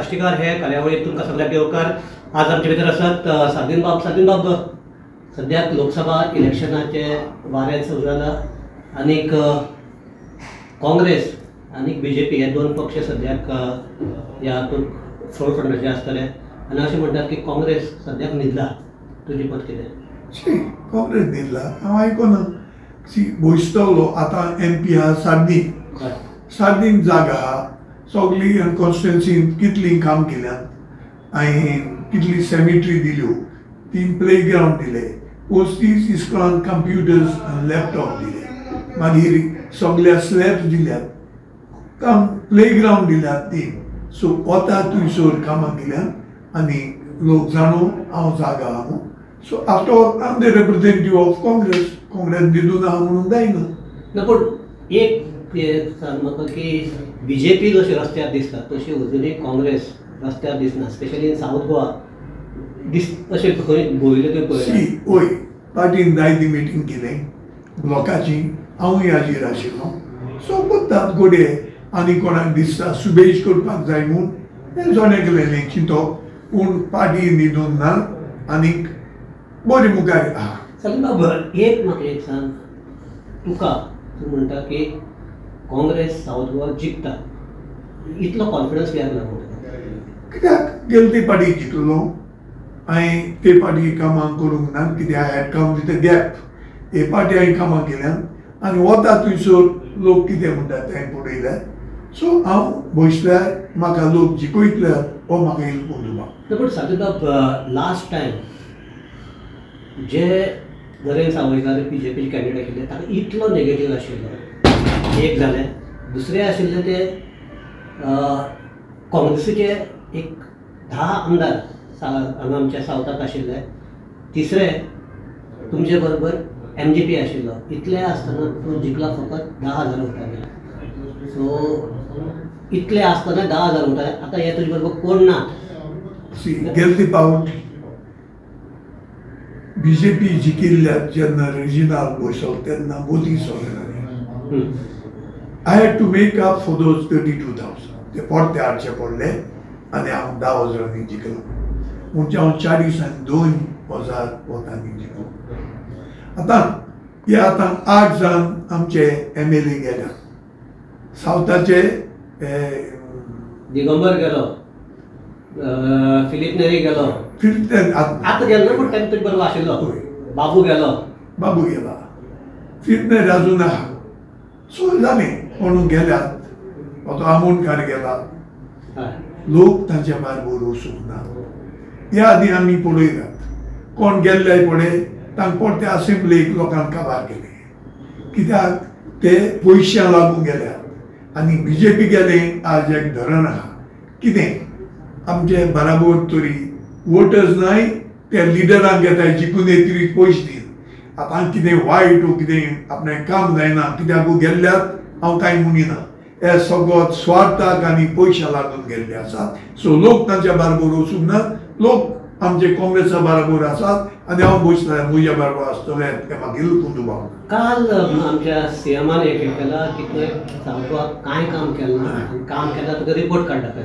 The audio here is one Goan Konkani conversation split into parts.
साश्टीकार हे कार्यावळीत तुमकां सगळ्यांक येवकार. आज आमचे भितर आसात सार्दीन बाब. सार्दीन बाब, सद्याक लोकसभा इलेक्शनाचे वारें सुरू जाला आनीक काँग्रेस आनी बीजेपी हे दोन पक्ष सद्याक ह्या हातूंत फ्रंटाचे आसतले आनी अशें म्हणटात की काँग्रेस सद्याक न्हिदला. तुजी मत कितें? शी, काँग्रेस न्हिदला हांव आयकना. सी, भोयसतलो आतां एम पी आहा सार्दीन, सार्दीन जागा आहा, सगळी कॉन्स्टिट्युएन्सीन कितलीं काम केल्यात, हांवें कितली सेमिट्री दिल्यो, 3 प्ले ग्रावंड दिले, 35 इस्कॉलान कंप्युटर्स आनी लॅपटॉप दिले, मागीर सगळ्या स्लॅब्स दिल्यात, काम प्ले ग्रावंड दिल्यात 3. सो वता थंयसर कामां केल्यात आनी लोक जाणू हांव जागा आहा म्हणून. So after all I am the representative of Congress. Congress न्हिदून आहा म्हणून जायना. ना, पूण एक सांग म्हाका की बीजेपी जशी रस्त्यार दिसता तशी अजुनूय काँग्रेस रस्त्यार दिसना, स्पेशली इन सावथ गोवा दीस अशें खंय भोंविल्लें तुवें पळयलां? सी, वय पार्टीन जायती मिटींग केलें ब्लॉकाची, हांवूय हाजीर आशिल्लो. सो करतात घोडये आनी कोणाक दिसता सुबेज करपाक जाय म्हूण तें जोणे केलें चिंतप, पूण पार्टी न्हिदून ना आनीक बरी मुखार आहा. सार्दीन बाब, एक म्हाका एक सांग, तुका तूं म्हणटा की काँग्रेस सावथ गोवा जिखता, इतलो कॉन्फिडन्स कित्याक लागून? कित्याक गेले ते पार्टी जिखलो हांवें, ते पार्टी कामां करूंक ना, कित्याक I had come with a gap. हे पार्टी हांवें कामां केल्यात आनी वता थंयसर लोक कितें म्हणटा तें पळयल्यार. सो हांव बसल्यार म्हाका लोक जिखयतले हो म्हाका येयलो कोंदुबा. पूण सार्दीन बाब, लास्ट टायम जे नरेंद्र सावयकार बीजेपीचे कॅन्डिडेट आशिल्ले ताका इतलो नेगेटीव आशिल्लो, एक जालें. दुसरें आशिल्लें ते काँग्रेसीचे एक 10 आमदार हांगा आमच्या सावथाक आशिल्ले, तिसरें तुमचे बरोबर MGP आशिल्लो. इतलें आसतना तूं जिखला फकत 10,000 वोटांनी. सो इतलें आसतना 10,000 वोटांनी, आतां हे तुजे बरोबर कोण ना. गेल्ले पावट बीजेपी जिखिल्ल्या जेन्ना रेजिनाल बसलो तेन्ना मोदी सरकारान I had to make up for those 32,000. ते परते हाडचे पडले आनी हांव 10,000 जिखलो, म्हणजे हांव 42,000 वोटांनी जिखलो. आतां हे आतां 8 जाण आमचे MLA गेल्यात सावथाचे. दिगंबर गेलो, फिलीप नेरी गेलो, फिलीप आतां गेलो ना, पूण तेन्ना तुजे बरोबर आशिल्लो. बाबू गेलो, बाबू गेला, फिलीप नेरी अजून आहा. सो जालें, कोणू गेल्यात, आतां आमोणकार गेला, लोक तांच्या बरोबर वचूंक ना. ह्या आदी आमी पळयतात कोण गेल्ले पळय तांकां परते असेंब्लीक लोकांक काबार केले, कित्याक ते पयशां लागून गेल्यात. आनी बीजेपी गेले आज एक धरण आहा, कितें आमचे बराबर तरी वोटर्स नाय, ते लिडरांक घेताय जिखून येतरी पयशे दी. आतां कितें वायट कितें आपणें काम जायना, कित्याक गेल्ल्यात हांव कांय म्हणिना, हे सगळो स्वार्थाक आनी पयशां लागून गेल्ले आसात. सो लोक तांच्या बरोबर वचूंक ना, लोक आमचे काँग्रेसा बरोबर आसात आनी हांव बसला म्हज्या बरोबर आसतलें तें मागीर कुंदुबा. काल आमच्या सीएमान एक केला की तुवें सावथ गोवा कांय काम केलें ना, काम केलां तुका रिपोर्ट कार्ड दाखय.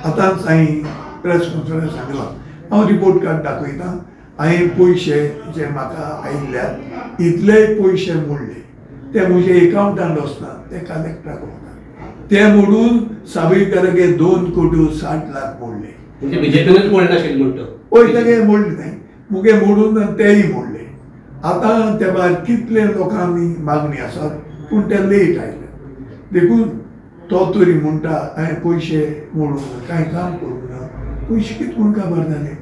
आतांच हांवें प्रेस कॉन्फरन्स सांगलां, हांव रिपोर्ट कार्ड दाखयता. हांवें पयशे जे म्हाका आयिल्ल्यात इतलेय पयशे मोडले, ते म्हजे एकावंटान वचना, ते कलेक्टराक वता, ते मोडून सावयकारागे 2,60,00,000 मोडले. म्हणजे बीजेपीनूच मोडले नाशिल्ले म्हणटा? हय, तेगे मोडले न्हय, मुगे मोडून आनी तेय मोडले. आतां ते भायर कितले लोकांनी मागणी आसात, पूण ते लेट आयले, देखून तो तरी म्हणटा हांवें पयशे मोडूंक ना, कांय काम करूंक ना. पयशे कितें म्हूण काबार जाले?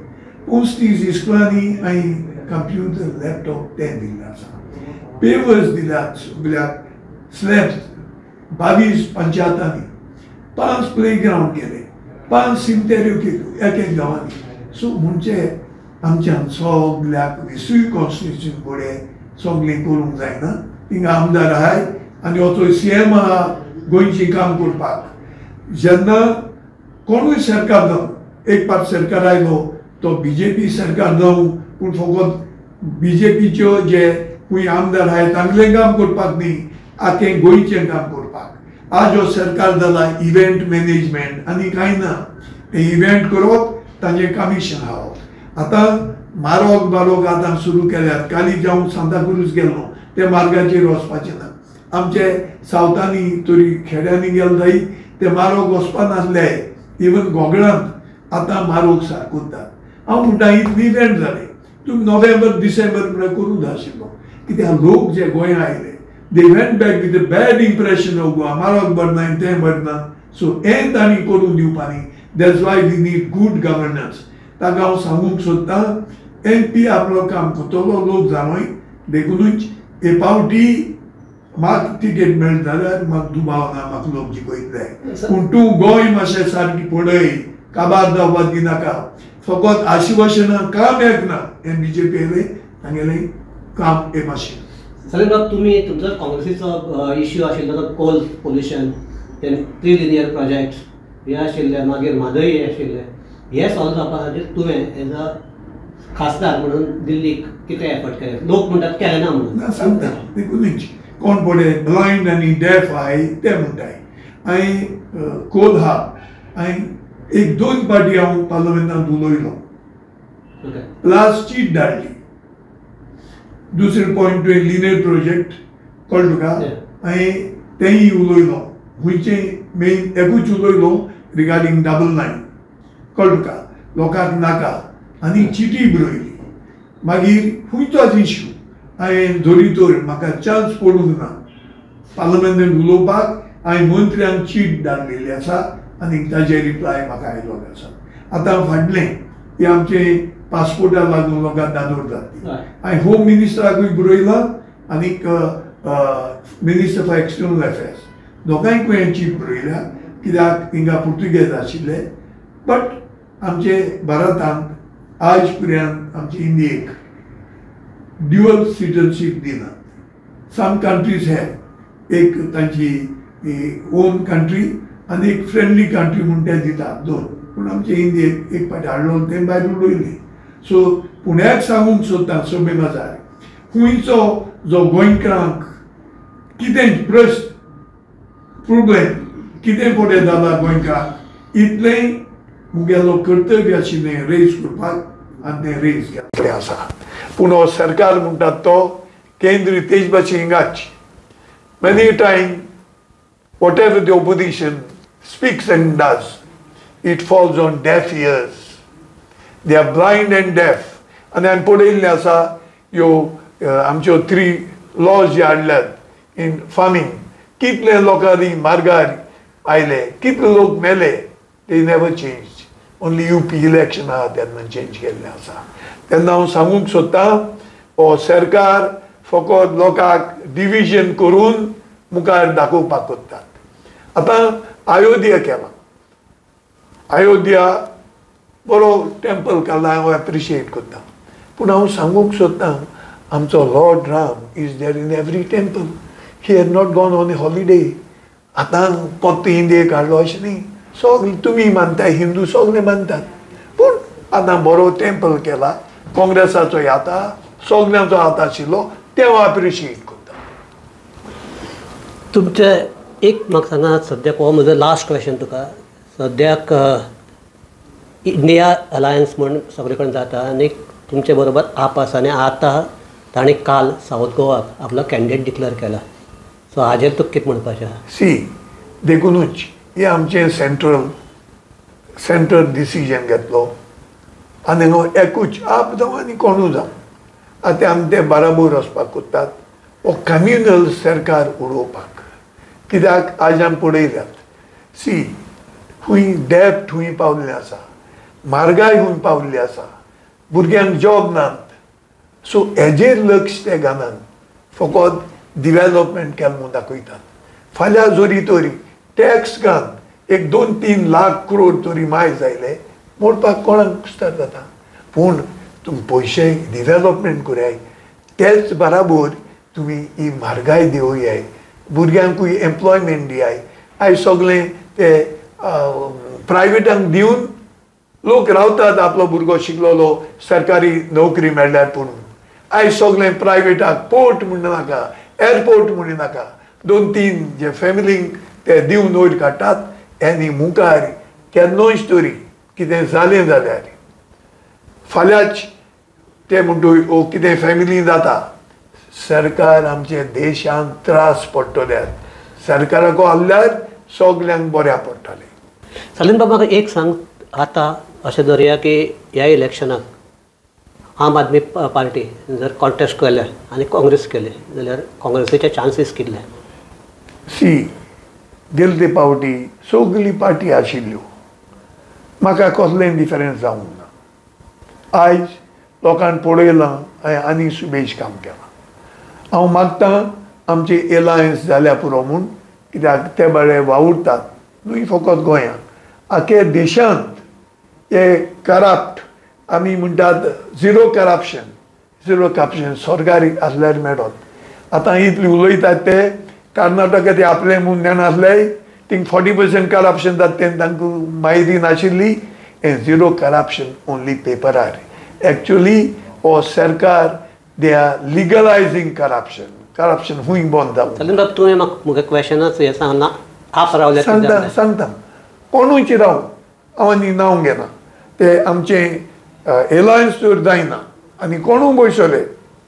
35 इस्कुलांनी हांवें कंप्युटर लॅपटॉप तें दिल्लें आसा, पेपर्स दिल्यात सगल्याक, स्लॅब्स 22 पंचायतांनी, 5 प्ले ग्रावंड केले, 5 सिमतेऱ्यो केल्यो एक एक गांवांनी. सो म्हणजे आमच्यान सगल्याक 20 कॉन्स्टिट्युएन्सी फुडें सगळें करूंक जायना. थिंगा आमदार आहाय आनी हो CM आहा गोंयचें काम करपाक. जेन्ना कोणूय सरकार जावं, एक पाट सरकार आयलो तो बीजेपी सरकार जावं, पूण फकत बीजेपीच्यो जे खंय आमदार आहाय तांगलें काम करपाक न्ही, आख्खें गोंयचें काम करपाक. आज हो सरकार जाला इव्हेंट मॅनेजमेंट आनी कांय ना. ते इव्हेंट करप तांचें कमिशन खावप. आतां मारोग बारोग आतां सुरू केल्यात. काली जावन सांताक्रूज गेलो ते मार्गाचेर वचपाचें ना. आमचे सावथांनी तरी खेड्यांनी गेले जाय ते मारोग वचपा नासले. इवन गोगळांत आतां मारोग सारको उरतात. हांव म्हणटा इतली इव्हेंट जाले तुमी नोव्हेंबर डिसेंबर म्हळ्यार करूंक जाय आशिल्लो. कित्याक लोक जे गोंया आयले they went back with a bad impression of Goa. मारोग बरें ना तें बरें ना. सो हें तांणी करून दिवपा न्ही. That's why we need good governance. ताका हांव सांगूंक सोदतां एम पी आपलो काम करतलो लोक जाणूय. देखुनूच हे पावटी म्हाका टिकेट मेळत जाल्यार म्हाका दुबाव ना म्हाका लोक जिखयतले. पूण तूं गोंय मातशें सारकी पळय, काबार जावपाक दिनाका. फकत आश्वासनां काम एक ना. हें बी जे पी येयलें तांगेलें काम हें मातशें. सालीन बाब, तुमी तुमचो काँग्रेसीचो इश्यू आशिल्लो तो coal pollution, then three linear projects हे आशिल्ले, मागीर म्हादय हे आशिल्ले, हे सॉल्व जावपा खातीर तुवें एज अ खासदार म्हणून दिल्लीक कितें एफर्ट केले? लोक म्हणटात केले ना म्हणून. ना सांगता देखूनच कोण पळय ब्लायंड आनी डेफ आहाय ते म्हणटाय. हांवें कोल आहा हांवें एक दोन पार्टी हांव पार्लमेंटांत उलयलो, प्लस चीट धाडली. दुसरें पॉयंट तुवें लिनियर प्रोजेक्ट कळ्ळें तुका, हांवें तेंय उलयलो. खंयचें मेन एकूच उलयलो रिगार्डींग डबल लायन कळ्ळें तुका, लोकांक नाका आनी चिटी बरयली. मागीर खंयचोच इश्यू हांवें धरी तर म्हाका चान्स पडूंक ना पार्लमेंटान उलोवपाक. हांवें मंत्र्यांक चीट धाडलेली आसा आनी ताजे रिप्लाय म्हाका आयलो आसा. आतां फाटलें हें आमचें पासपोर्टाक लागून लोकांक दादोर जातली. हांवें होम मिनिस्टराकूय बरयलां आनीक मिनिस्टर फॉर एक्सटर्नल अफेर्स दोगांयकूय हांवें चीट बरयल्या. कित्याक हिंगा पुर्तुगेज आशिल्ले बट आमचे भारतांत आज पर्यंत आमचे इंडियेक ड्युअल सिटीजनशीप दिना. सम कंट्रीज have एक तांची ओन कंट्री आनी एक फ्रेंडली कंट्री म्हूण ते दितात दोन. पूण आमचे इंडियेक एक फावटी हाडलो तें भायर उडयलें. सो पुण्याक सांगूंक सोदता सभे बाजार खंयचो जो गोंयकारांक कितें प्रश्न प्रोब्लेम कितें पळय जाला गोंयकारांक इतलें मुगेलो कर्तव्य आशिल्लें रेज करपाक आनी तें रेज केल्लें आसा. पूण हो सरकार म्हणटात तो केंद्र तेज भाशेन हिंगाच many time whatever the opposition speaks and does it falls on deaf ears. They are blind and deaf. आनी हांवें पळयल्लें आसा ह्यो आमच्यो 3 लॉज जे हाडल्यात इन फार्मींग कितले लोकांनी मार्गार आयले, कितले लोक मेले, they never change. Only U P election आहा तेन्ना चेंज केल्लें आसा. तेन्ना हांव सांगूंक सोदतां हो सरकार फकत लोकांक डिविजन करून मुखार दाखोवपाक सोदतात. आतां अयोध्या केला, अयोध्या बरो टेम्पल केला, हांव एप्रिशिएट करता. पूण हांव सांगूंक सोदतां आमचो Lord Ram is there in every temple. He had not gone on a holiday. आतां पोत्तो इंडियेक हाडलो अशें न्ही, सगळे तुमी मानताय, हिंदू सगळे मानतात. पूण आतां बरो टेम्पल केला, काँग्रेसाचो आता सगळ्यांचो हात आशिल्लो, तें हांव एप्रिशिएट करता. तुमचें एक म्हाका सांगा, सद्याक हो म्हजो लास्ट क्वेश्चन तुका. सद्याक इंडिया अलायन्स म्हण सगळे कडेन जाता आनी तुमचे बरोबर आप आसा आनी आतां ताणें काल सावथ गोवाक आपलो कॅन्डिडेट डिक्लेअर केला. सो हाजेर तुका कितें म्हणपाचें आसा? सी देखुनूच हें आमचें सेंट्रल डिसिजन घेतलो आनी हांगा एकूच आप जावं आनी कोणूय जावं आतां आमी ते बाराबोर वचपाक कोत्तात हो कम्युनल सरकार उडोवपाक. कित्याक आज आमी पळयल्यात सी खूंय डेप्थ खूंय पावल्लें आसा, म्हारगाय खूंय पावल्ली आसा, भुरग्यांक जॉब नात. सो हेजेर लक्ष ते घालनात, फकत डिवेलॉपमेंट केलें म्हूण दाखयतात. फाल्यां जरी तरी टॅक्स घाल एक 2-3 लाख करोड तरी मायज आयले मोडपाक कोणाक कुस्तार जाता. पूण तुमी पयशे डिवेलॉपमेंट कराय, तेच बराबर तुमी ही म्हारगाय देंवयाय, भुरग्यांकूय एम्प्लॉयमेंट दियाय. आयज सगळें ते प्रायवेटांक दिवन लोक रावतात, आपलो भुरगो शिकलोलो सरकारी नोकरी मेळ्ळ्यार. पूण आयज सगळें प्रायवेटाक पोर्ट म्हण नाका, एअरपोर्ट म्हण नाका, 2-3 जे फॅमिलींक ते दिवन वयर काडटात. आनी मुखार केन्नाच तरी कितें जालें जाल्यार फाल्यांच ते म्हणटूय ओ कितें फॅमिली जाता, सरकार आमचे देशांत त्रास पडटले. सरकाराक आहल्यार सगल्यांक बऱ्या पडटलें. सालीन बाब म्हाका एक सांग, आतां अशें धरया की ह्या इलेक्शनाक आम आदमी पार्टी जर कॉन्टेस्ट केले आनी काँग्रेस केले जाल्यार काँग्रेसीचे चान्सीस कितले? सी गेल्ले पावटी सगली पार्टी आशिल्ल्यो, म्हाका कसलें डिफरन्स जावंक ना. आयज लोकांक पळयलां हांवें आनी सुबेज काम केलां. हांव मागतां आमची एलायन्स जाल्या पुरो म्हूण, कित्याक ते बरे वावुरतात न्हय फकत गोंयांत, आख्या देशांत. हे करप्ट आमी म्हणटात झिरो करप्शन, झिरो करप्शन सरकारी आसल्यार मेळत. आतां इतली उलयतात ते कर्नाटका ते आपले म्हूण जाणा आसले, थिंग 40% करप्शन जाता तें तांकां म्हायती नाशिल्ली. हें झिरो करप्शन ओन्ली पेपरार. एक्चुअली हो सरकार they are legalising corruption. Corruption खूंय बंद जावं. सालीन बाब तुवें म्हाका म्हगे क्वेशनच हें सांगना, आप रावले सांगता सांगता कोणूय रावूं, हांव आनी नांव घेना. ते आमचें एलायन्स जर जायना आनी कोणूय बसयले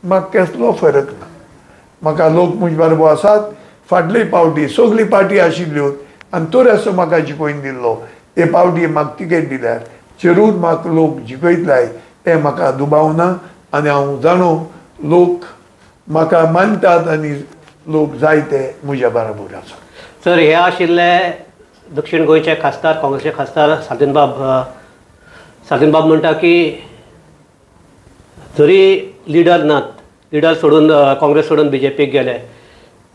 म्हाका कसलो फरक ना. म्हाका लोक म्हजे बरोबर आसात. फाटले पावटी सगली पार्टी आशिल्ल्यो आनी तर असो म्हाका जिखोवन दिल्लो. हे पावटी म्हाका तिकेट दिल्यार जरूर म्हाका लोक जिखयतले हें म्हाका दुबाव ना. आनी हांव जाणो लोक म्हाका मानतात आनी लोक जायते म्हज्या बरोबर आसात. सर, हे आशिल्ले दक्षिण गोंयचे खासदार, काँग्रेसचे खासदार सालीन बाब. सालीन बाब म्हणटा की जरी लिडर नात, लिडर सोडून काँग्रेस सोडून बीजेपीक गेले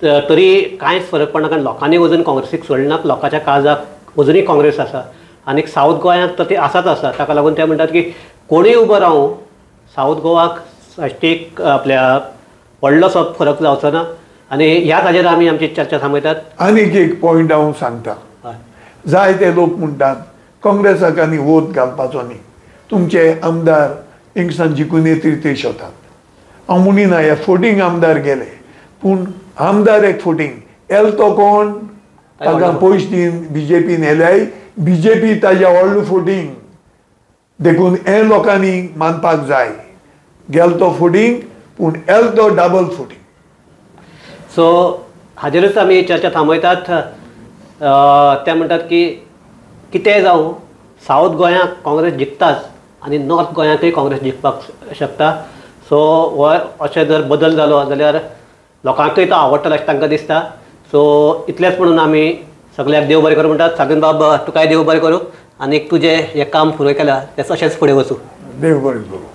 तरी कांयच फरक पडना, कारण लोकांनी अजून काँग्रेसीक सोडना, लोकांच्या काळजाक अजुनूय काँग्रेस आसा आनी सावथ गोंयांत तर ती आसाच आसा. ताका लागून ते म्हणटात की कोणूय उबो रावूं, सावथ गोवाक साश्टीक आपल्या व्हडलोसो फरक जावचो ना. आनी ह्या हाजेर आमी आमची चर्चा थांबयतात. आनीक एक पॉयंट हांव सांगता, जायते लोक म्हणटात काँग्रेसाक आनी वोट घालपाचो न्ही, तुमचे आमदार हिंगसान जिखून येतरी ते शकतात. हांव म्हणिना हे फोटींग आमदार गेले, पूण आमदार एक फोटींग येल तो कोण ताका पयशे दिवन बीजेपीन येल्याय बीजेपी ताज्या व्हडलो फोटींग. देखून हें लोकांनी मानपाक जाय, गेल तो फोटींग पूण येल तो डबल फोटींग. सो हाजेरूच आमी चर्चा थांबयतात. ते म्हणटात की कितेंय जावं, सावथ गोंयांक काँग्रेस जिखताच आनी नॉर्थ गोंयांकूय काँग्रेस जिखपाक शकता. सो हो अशें जर बदल जालो जाल्यार लोकांकूय तो आवडटलो अशें तांकां दिसता. सो इतलेंच म्हणून आमी सगळ्याक देव बरें करूं म्हणटात. सालीन बाब तुकाय देव बरें करूं आनी तुजें हें काम फुडें केलां तें तशेंच फुडें वचूं. देव बरें करूं.